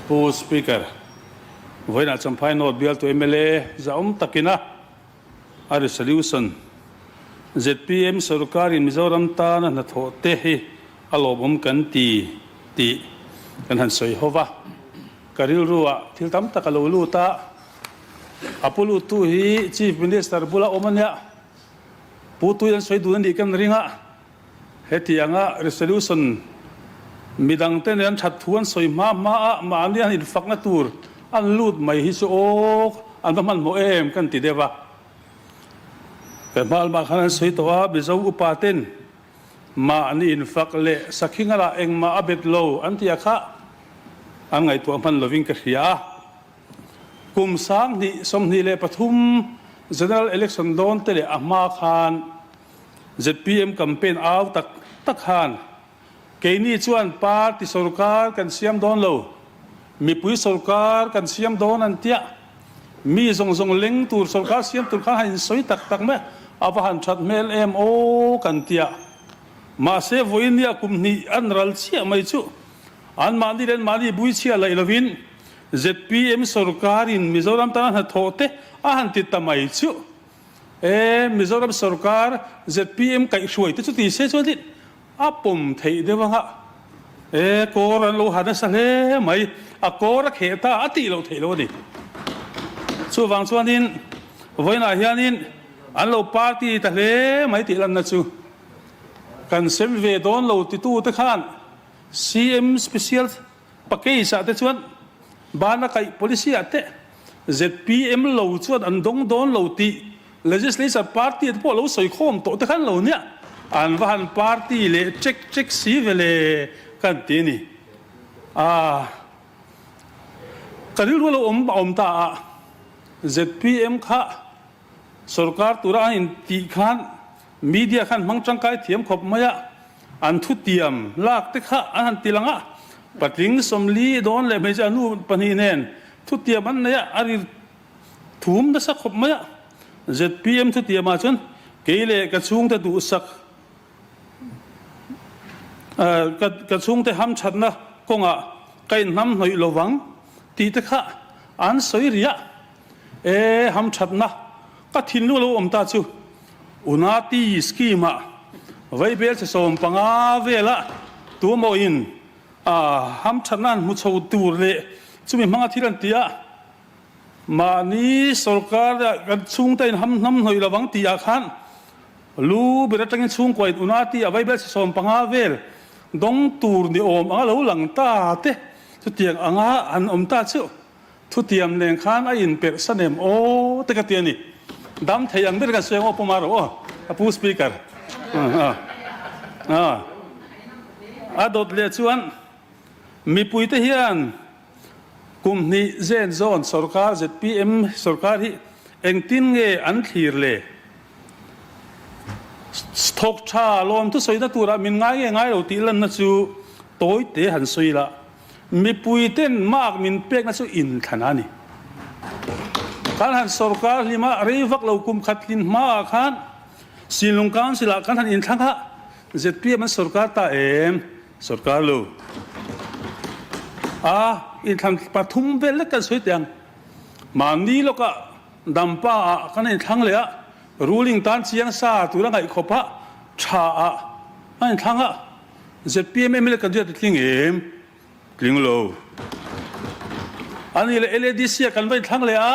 Pu Speaker, vawiinah Champhai North bialtu mla zahawm takin a a resolution zpm sorkarin Mizoram tana hnathawh te hi a lawmawm kan ti tih kan han sawi ho va. Ka rilruah thil tam tak a lo lut a, a pu luttu hi Chief Minister bula awm a nia, Pu Tui an sawi dun a nih kan ring a, hetianga resolution midangte nen an that thu an sawi hma hma a mahni an infakna tur an lut mai hi chu aw an va hmanhmawh em kan ti deuh a. Ka hma lamah khan an sawi tawh a, Mizo upa ten mahni infak leh sakhi ngalah engmah a bet lo an tih a kha an ngaihtuah hman lovin ka hria a. Kum 2023 General Election dawn te leh a hma khan zpm campaign au tak tak khan keini chuan party sorkar kan siam dawn lo, mipui sorkar kan siam dawn an tia, mi zawng zawng leng tur sorkar siam tur khan han insawi tak tak mai a va han that hmel em aw kan tia. Mahse vawiin nia kum hnih an ral chiah mai chu anmahni leh anmahni buichhia laih lovin zpm sorkarin Mizoram tana hnathawh te a han ti ta mai chu. E, Mizoram sorkar zpm kaihhruai te chu ti se chuan in a pawm theih deuh anga e, kawr an lo ha nasa hle mai, a kawr a kheh ta a tih loh theih loh a ni. Chuvang chuanin vawiinah hianin an lo party ta hle mai tih lanna chu kan sem ve dawn lo titute khan CM special Package ah te chuan bana kaih policy ah te zpm lo chuan an dawng dawn lo tih Legislature party te pawh lo sawi khawm tawh te khan lo nia an va han party leh check check si ve le kan ti a ni. Aah ka rilru lo awm a awm ta a zpm kha sorkar tura an intih khan media khan hmang tangkai thiam khawp mai a. An thutiam lak te kha an han ti lang a, patling 40 dawn leh hmeichhe a nu pahnih nen thutiam an nei a, a ri thum nasa khawp mai a. Zpm thutiam ah chuan kei leh ka chhungte duhsak ka chhungte hamthatna kawngah ka inhnam hnawih lovang tih te kha an sawi ri a. E hamthatna ka thinlung lo awm ta chu Unati scheme ah vaibel che 15 vela tuemaw-in hamthatna an hmu chho tur leh chumi hmanga thil an ti a, mahni sorkar kan chhungte in ham hnam hnawih lovang tih ah khan lu ber atangin chhungkua in Unati a vaibel che 15 vel dawng tur ni awm anga lo lang ta te chutiang anga an awm ta chu. Thutiam nen khan a inperh san em aw te ka ti a ni. Dam thei ang ber kan sawi ang aw Pu Maro aw, a Pu Speaker. A dawt leh chuan mipuite hian kum hnih zen zawn sorkar zpm sorkar hi engtin nge an thlir le? Thawk tha lawmthu sawina turah min ngai nge ngai lo tih lanna chu tawi te han sawi la. Mipui ten mark min pekna chu inthlan a ni. Kan han sorkar hlima rei vak lo kum khat hlin hmaah khan Sinlung Council ah kan han inthlang a, zpm an sorkar ta em? Sorkar lo. A inthlan pathum vel lek kan sawi teh ang. Mahni lawkah Dampa ah kan inthlang leh a, ruling tan chiang sa tura ngaih khawp a tha ah an inthlang a, Zpm mla candidate tling em? Tling lo. A nih leh LADC ah kan va inthlang leh a,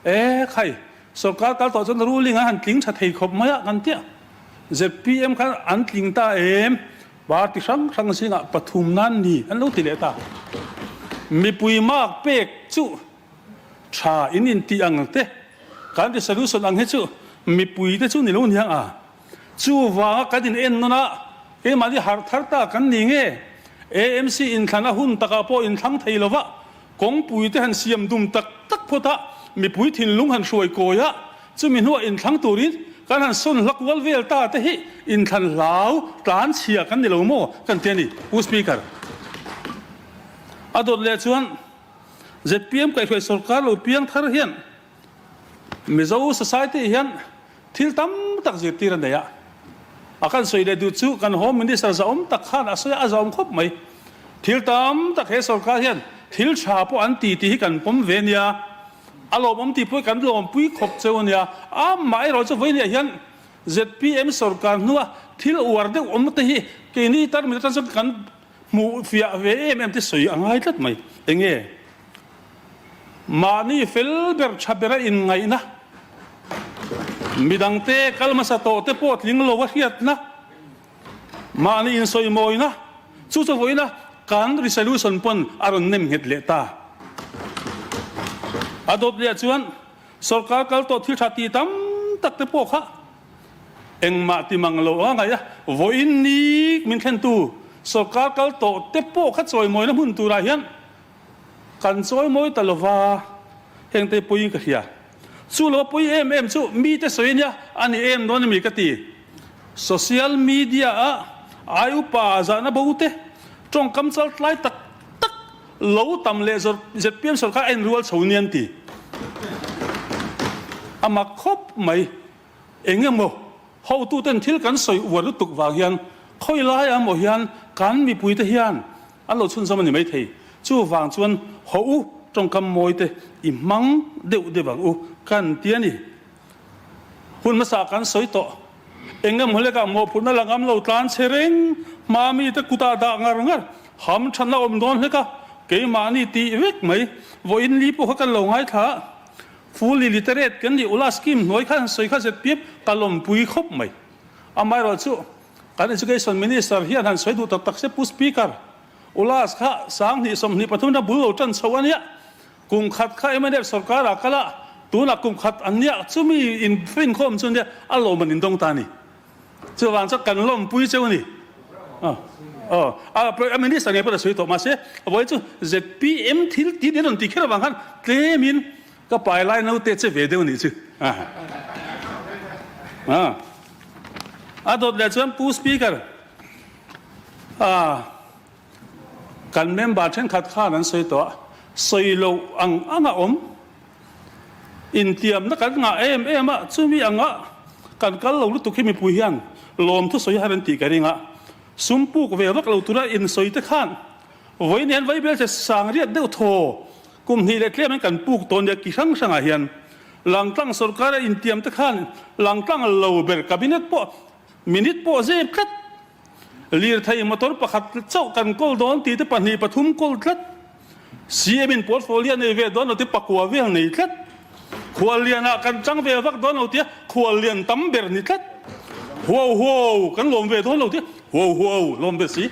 e khai, sorkar kal tawh chuan ruling an han tling tha thei khawp mai a kan tia. Zpm khan an tling ta em? Party hrang hrang zingah pathum nan ni an lo ti leh ta. Mipui mark pek chu tha in intih ang te, kan resolution ang hi chu mipui te chu ni lo niang a. Chuvanga kan in en nawn a, keimahni harh thar ta kan ni nge? AMC inthlan a hun takah pawh inthlang thei lova, kawngpui te han siam dum tak tak phawt a, mipui thinlung han hruai kawi a, chumi hnuah inthlang turin kan han sawn hla kual vel ta te hi inthlan hlau tlan chhia kan ni lo maw kan ti a ni, Pu Speaker. A dawt leh chuan zpm kaihhruai sorkar lo piang thar hian Mizo society hian Thil tam tak zirtir a nei a, a kan sawi leh duh chu kan Home Minister zahawm tak khan a sawi a, a zahawm khawp mai. Thil tam tak he sorkar hian thil tha pawh an ti tih hi kan pawm ve nia, a lawmawm tih pawh hi kan lawmpui khawp cheu a nia. Amaherawhchu vawiinah hian zpm sorkar hnua thil uar deuh awm te hi keini tarmit atang chuan kan hmuh fiah ve em em te sawi a ngai tlat mai. Enge? Mahni fel ber tha bera inngaihna, midangte kal hmasa tawh te pawh tling lo a hriatna, mahni insawimawina, chu chu vawiina kan resolution pawn a rawn nem nghet leh ta. A dawt leh chuan sorkar kal tawh thil tha ti tam tak te pawh kha engmah ti mang lo a ngaih a, vawiin ni min thlentu sorkar kal tawh te pawh kha chawimawina hmun turah hian Kan chawi mawi ta lova, hengte pawiin ka hria. Chu lo pawi em em chu mite sawi ania, a ni em dawn ami ka ti. Social media ah ai upa zahna bo te, tawngkam chal tlai tak tak lo tam leh zpm sorkar a inrual chho nia an ti. A mak khawp mai. Eng emaw hotuten thil kan sawi uar lutuk vang hian khawi lai ah maw hian kan mipuite hian an lo chhunzawm a ni maithei. Chuvang chuan haw u tawngkam mawi te i hmang deuh deuh ang u kan ti a ni. Hun hmasa kan sawi tawh. Eng emaw hlekah mawhphurhna la ngam lo tlan che reng hma mite kutah dah ngar ngar ham thatna awm dawn hleka keimahni tih vek mai vawiin li pawh kha kan lo ngaithla a. Fully literate kan nih ula scheme hnuai khan sawi kha zpm ka lawmpui khawp mai. Amaherawh chu kan Education Minister hian han sawi duh tak tak se Pu Speaker, Ulas kha 20 23 na bul lo tan chho a nia, kum khat kha mnf sorkar ah kal a, tunah kum khat an nia, chumi in finkhawm chu nia a lawm an indawng ta a ni. Chuvang chuan kan lawmpui cheu a ni. Aw, a Minister ngei pawh a sawi tawh mahse vawi chu zpm thil tih an rawn ti kher avang khan tlemin Ka pai lai naute che ve deuh nih chu. A dawt leh chuan Pu Speaker, kan member thenkhat khan an sawi tawh a, sawi loh ang ang a awm. Intiamna kan ngah em em a, chumi anga kan kal lo lutuk hi mipui hian lawmthu sawi har an tih ka ring a. Sum puk ve vak lo tura insawi te khan vawiin hian Vaibel che sang riat deuh thaw Kum hnih leh tlem in kan puk tawn nia ki hrang hrangah hian Langtlang sorkar a intiam te khan Langtlang lo ber cabinet pawh minute pawh zep tlat. Lirthei motor pakhat chauh kan kawl dawn tih te pahnih pathum kawl tlat. CM in portfolio nei ve dawn lo te pakua vel nei tlat. Khuallian ah kan chang ve vak dawn lo tia khuallian tam ber ni tlat. Huau huau kan lawm ve dawn lo tia huau huau lawm ve si.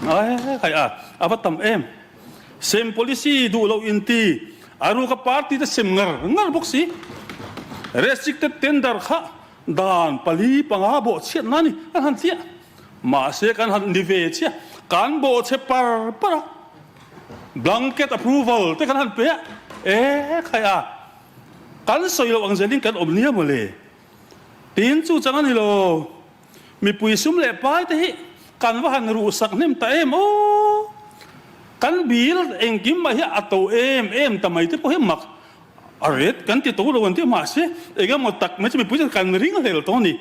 Ai khai a a va tam em. Sem policy duh loh inti a ruka party te sem ngar ngar bawk si. Restricted tender kha dan pali panga bawh chhiat na ni kan han chiah. Mahse kan han ni ve chiah kan bawh chhe par par a. Blanket approval te kan han pe a. E khai a kan sawi loh ang zelin kan awm nia mawle. Tin chu chang a ni lo. Mipui sum leh pai te hi kan va han ruhsak hnem ta em aw! Kan bil engkim mah hi a to em em ta mai te pawh hi mak a ret kan ti to lo an ti mahse eng emaw tak mai chu mipui chuan kan ring hlel tawh a ni.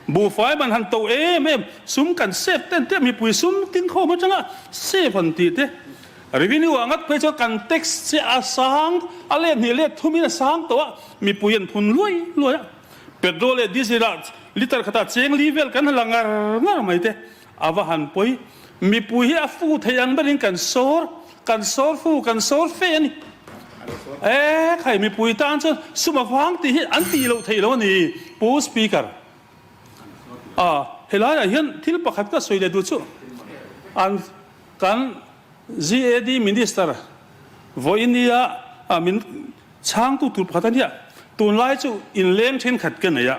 Buhfai man han to em em sum kan save ten te mipui sum tin khawm atanga save han tih te revenue ah ngat phei chuan kan tax che a sang a let hnih let thumin a sang tawh a mipui an phun luai luai a. Petrol leh diesel ah litre khatah cheng li vel kan la ngar ngar mai te a va han pawi. Mipui hi a fu thei ang berin kan sawr, kan sawr fu, kan sawr fe a ni. E khai mipui tan chuan sum a vang tih hi an tih loh theih lo a ni Pu Speaker. A helaiah hian thil pakhat ka sawi leh duh chu an kan GAD Minister vawinia min Chhangtu tur pakhat a nia, tunlai chu inleng thenkhat ka nei a,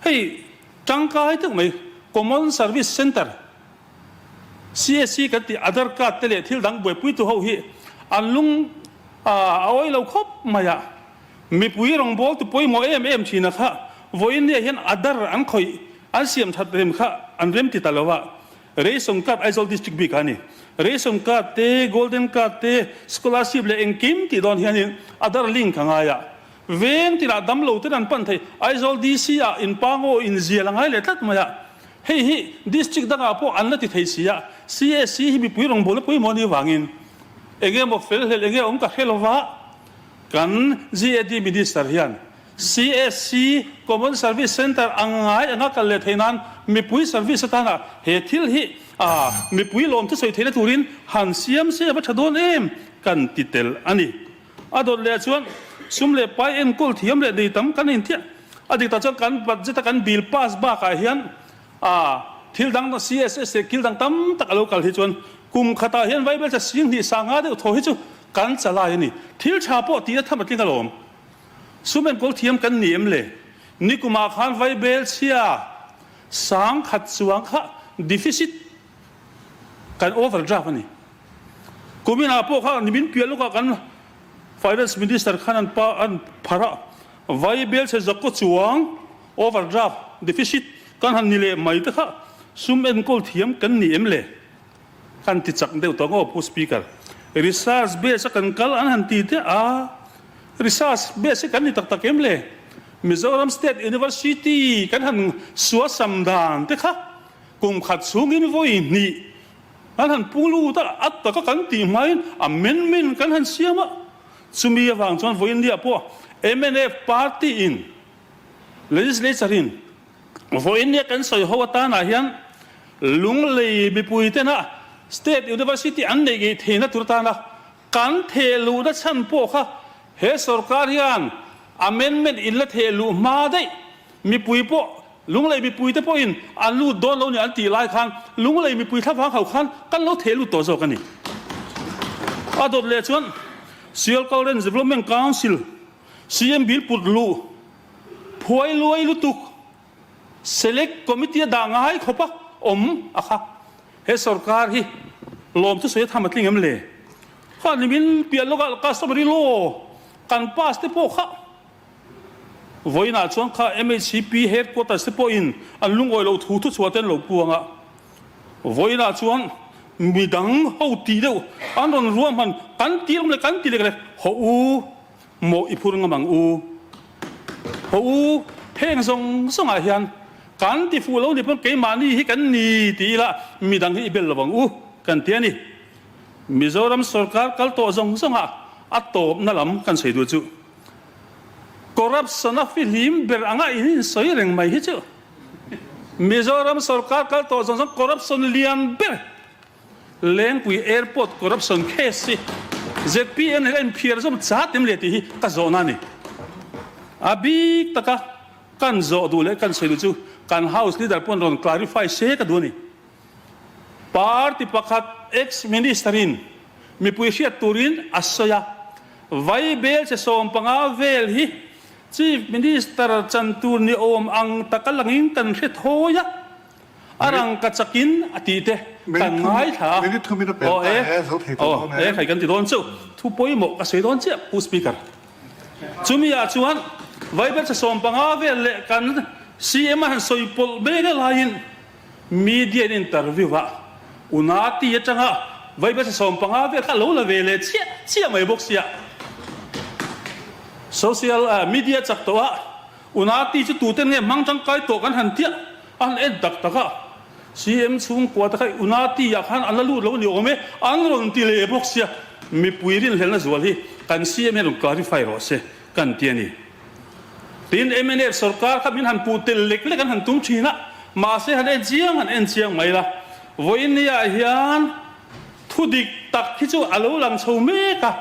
hei tangkai deuh mai Common Service Centre, CSC kan tih Aadhar Card te leh thil dang buaipuitu ho hi an lung a awi lo khawp mai a, mipui rawngbawltu pawimawh em em thina kha vawiin nia hian Aadhar an khawih an siam that rem kha an rem ti ta lo a, Ration card Aizawl District bik a ni. Ration card te, Golden card te, scholarship leh engkim tih dawn hianin Aadhar link a ngai a. Veng tinah damlo ten an pan thei. Aizawl DC ah inpangaw inzial a ngai leh tlat mai a. Hei hi District dangah pawh an la ti thei si a. CSC hi mipui rawngbawlna pawimawh a nih vangin. Enge maw fel hlel enge awm ka hre lova, kan GAD Minister hian CSC, Common Service Centre, ang ngai anga kal leh theih nan mipui service atana he thil hi mipui lawm thusawi theihna turin han siam se a va tha dawn em kan ti tel a ni. A dawt leh chuan sum leh pai enkawl thiam leh nei tam kan intiah a dik tak chuan kan budget a kan bill pass bakah hian A, thil dang CSS leh kil dang tam tak a lo kal hi chuan kum khatah hian Vaibelcha sing hnih sanga deuh thaw hi chu kan chalai a ni. Thil tha pawh tihna tham a tling alawm. Sum enkawl thiam kan ni em le? Nikumah khan Vaibelchhia sang khat chuang kha deficit kan overdraft a ni. Kuminah pawh kha nimin piah lawkah kan Finance Minister khan an pa an phar a, Vaibelchhe zakkaw chuang Overdraft, deficit, kan han ni leh mai te kha sum enkawl thiam kan ni em le? Kan ti chak deuh tawh ngawt Pu Speaker. Research base a kan kal an han ti te a, research base hi kan ni tak tak em le? Mizoram State University kan han suasam dan te kha kum khat chhungin vawi hnih kan han pu lut a, a taka kan tih hmain amendment kan han siam a, chumi avang chuan vawiinniah pawh mnf party in Legislature in vawiin nia kan sawi ho atanah hian Lunglei mipui tena State University an neih ngei theihna tur atana kan theh luhna chhan pawh kha he sorkar hian amendment in la theh luh hma daih mipui pawh Lunglei mipui te pawhin an lut dawn lo ni an tih lai khan Lunglei mipui thlavang ho khan kan lo theh lut tawh zawk a ni. A dawt leh chuan Sialkal Development Council CM bill put luh phuai luai lutuk Select Committee a dah ngai khawp a awm a kha. He sorkar hi lawm chu sawi a tham a tling em le? Kha nimin piah lawkah customary law kan pass te pawh kha vawiinah chuan kha MHCP headquarters te pawhin an lungawi loh thu thuchhuah te an lo puang a. Vawiinah chuan midang ho tih deuh an rawn ruahman kan ti awm le kan ti lek lek hawh u. Maw i phur ngam ang u? Haw u, heng zawng zawngah hian kan ti fuh lo ni pawn keimahni hi kan ni ti ila midang hi i bel lo ang u kan ti a ni. Mizoram sorkar kal tawh zawng zawngah a tawpna lam kan sawi duh chu corruption a fihlim ber anga in insawi reng mai hi chu Mizoram sorkar kal tawh zawng zawng corruption lian ber Lengpui Airport corruption case hi zpm nen a inphiar zawm chat em le tih hi ka zawhna a ni. A bik taka kan zawh duh leh kan sawi duh chu kan House Leader pawn rawn clarify se ka duh a ni. Party pakhat ex-minister in mipui hriat turin a sawi a, Vaibel che 15 vel hi Chief Minister chan tur ni awm ang taka langin kan hre thawi a, A rang ka chakin a tih te kan ngaithla a. Aw e, aw e khai kan ti dawn chauh. Thu pawimawh ka sawi dawn chiah Pu Speaker. Chumi ah chuan Vaibelcha 15 vel leh kan CM a han sawi pawlh mek a laiin media in interview ah Unati atanga Vaibelcha 15 vel kha a lo la ve leh chiah chiah mai bawk sia. Social media chak tawh ah Unati chu tuten nge hmang tangkai tawh kan han tiah A han en tak tak a, CM chhungkua te kha Unati ah khan an la lut lo ni awm e, an rawn ti leh bawk sia, mipui rinhlelhna zual hi kan CM hian rawn clarify rawh se kan ti a ni. Tin, mnf sorkar kha min han puh tel lek lek an han tum thin a, mahse han en chiang han en chiang mai la, vawiin ah hian thu dik tak hi chu a lo lang chho mek a,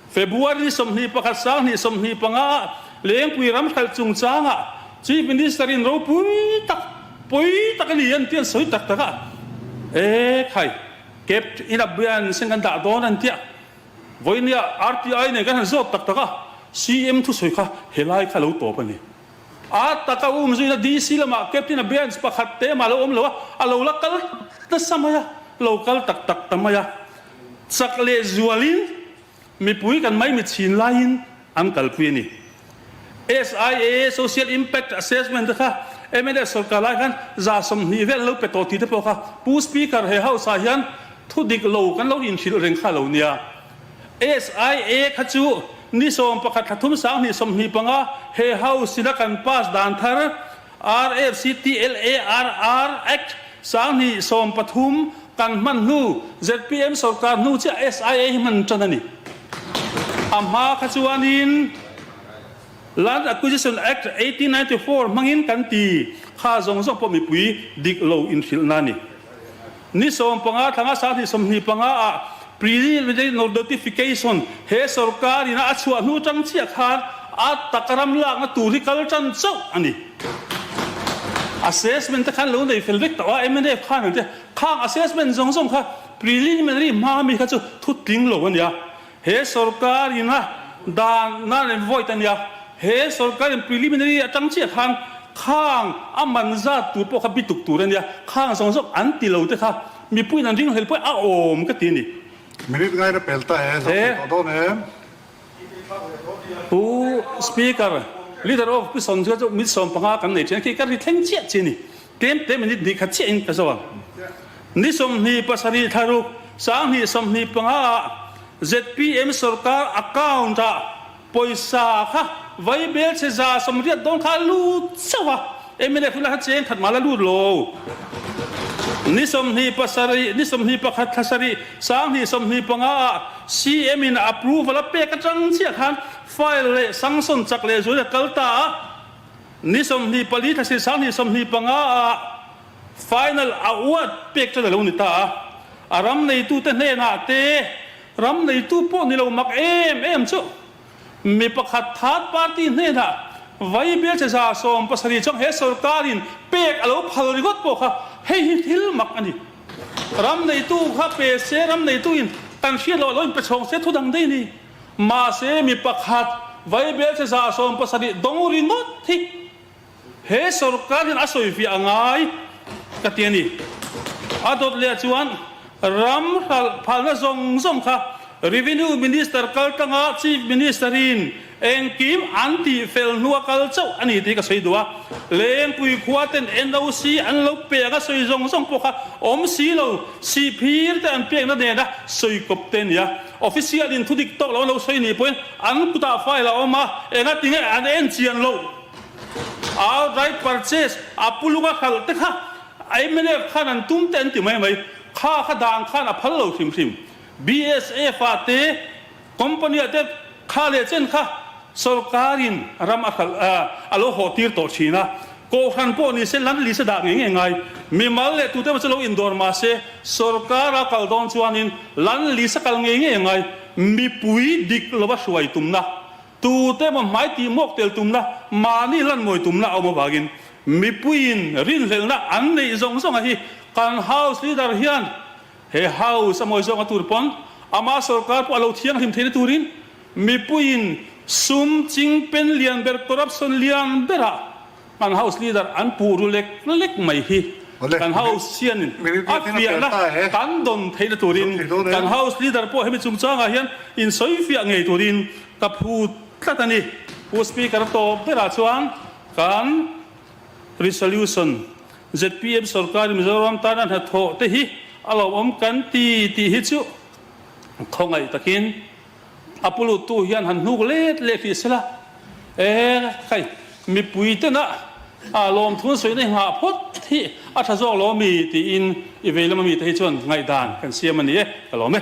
February 21 2025 ah Lengpui ram hralh chungchangah Chief Minister in ropui tak, pawi tak a ni an ti an sawi tak tak a, e khai, Capt in a bian sen kan dah dawn an tia, vawinia RTI nen kan han zawt tak tak a, CM thusawi kha helai kha lo tawp a ni. A taka um zuina DC lamah Captain Abeyance pakhat te mah lo awm lo a, a lo la kal nasa mai a, lo kal tak tak ta mai a. Chak leh zualin mipui kan mai mitchhin laiin an kalpui a ni. SIA, Social Impact Assessment, te kha mnf sorkar lai khan 120 vel an lo pe tawh tih te pawh kha Pu Speaker he House ah hian thu dik lo kan lo inhrilh reng kha lo nia. SIA kha chu ni 11 thla thum 2025 he House ina kan pass dan thar RFCTLARR Act 2013. Kan hman hnu zpm sorkar hnu chiah SIA hi hman tan a ni. A hma kha chuanin Land Acquisition Act 1894 hmangin kan ti kha zawng zawng pawh mipui dik lo inhrilhna a ni. Ni 15 thlanga 2025 ah Preliminary Notification he sorkar ina a chhuah hnu tang chiah khan a tak ram lakna tur hi kal tan chauh a ni. Assessment te khan lo nei fel vek tawh a, mnf khan an ti a, khang assessment zawng zawng kha preliminary hma mi kha chu thu tling lo a nia. He sorkar ina dan nan an void a nia. He sorkar in preliminary atang chiah khan khang a man zat tur pawh kha bituk tur a nia. Khang zawng zawng an ti lo te kha mipuiin an ringhlel pawh a awm ka ti a ni. Minute ngaina pel ta e, zawh thei tawh dawn em? Pu Speaker, Leader of Opposition chu chu minute 15 kan nei thin a, khi ka ri thleng chiah chi a ni. Tlem te minute hnih khat chiahin ka zo ang. Ni 27 thlaruk 2025 ah zpm sorkar account ah pawisa kha vaibel chhe 180 dawn kha a lut chauh a, mnf hi la kha cheng khat mah la lut lo. Ni 27 ni 21 thla sarih 2025 ah CM in approval a pek atang chiah khan file leh sanction chak leh zual a kal ta a, ni 24 thla si 2025 ah final award pek tan a lo ni ta a, a ram neitute hnenah te ram neitu pawh ni lo mak em em chu mi pakhat third party hnenah Vaibel che 170 chuang he sorkarin pek a lo phal ringawt pawh kha hei hi thil mak a ni. Ram neitu kha pe se, ram neituin kan hriat loh a lo inpe chhawng se thu dang daih a ni. Mahse, mi pakhat Vaibel che 170 dawng ringawt hi he sorkar hian a sawifiah a ngai ka ti a ni. A dawt leh chuan ram hralh phalna zawng zawng kha Revenue Minister kal tanga Chief Minister-in Engkim an tih fel hnua kal chauh a ni tih ka sawi duh a, Lengpui khua ten NOC an lo pek a sawi zawng zawng pawh kha awm si lo, sihphir te an pekna nena sawi kawp te a ni a, official in thudik tawk lo an lo sawi nih pawhin an kutah file a awm a, enga tinge an en chian loh? Outright purchase a pulunga hralh te kha mnf khan an tum te an ti mai mai, kha kha dan khan a phal lo hrim hrim. BSF ah te Company ah te kha leh chen kha sorkarin ram a hralh a lo haw tir tawh thin a, Kohhran pawh ni se lan lisa dah ngei ngei ngai. Mimal leh tute emaw chu lo indawr mah se sorkara kal dawn chuanin lan lisa kal ngei ngei ngai. Mipui dik lova hruai tumna, tute emaw hmai tih mawk tel tumna, mahni lan mawi tumna a awm avangin mipuiin rinhlelhna an neih zawng zawng a hi kan House Leader hian He house a mawi zawnga tur pawn ama sorkar pawh a lo thianghlim theihna turin mipuiin sum ching pen lian ber corruption lian berah kan house leader an puh ru lek lek mai hi kan house hianin a fiahna kan dawn theihna turin kan house leader pawh hemi chungchangah hian insawifiah ngei turin ka phut tlat a ni. Pu Speaker tawp berah chuan kan Resolution, zpm sorkarin Mizoram tana hnathawh te hi a lawmawm kan ti tih hi chu khawngaih takin a pu luttu hian han hnuk let leh hrih sela. E khai, mipui tena a lawmthun sawina hi nghah phawt hi a tha zawk lo ami tiin i vei lama mite hi chuan ngaihdan kan siam a ni e, ka lawm e.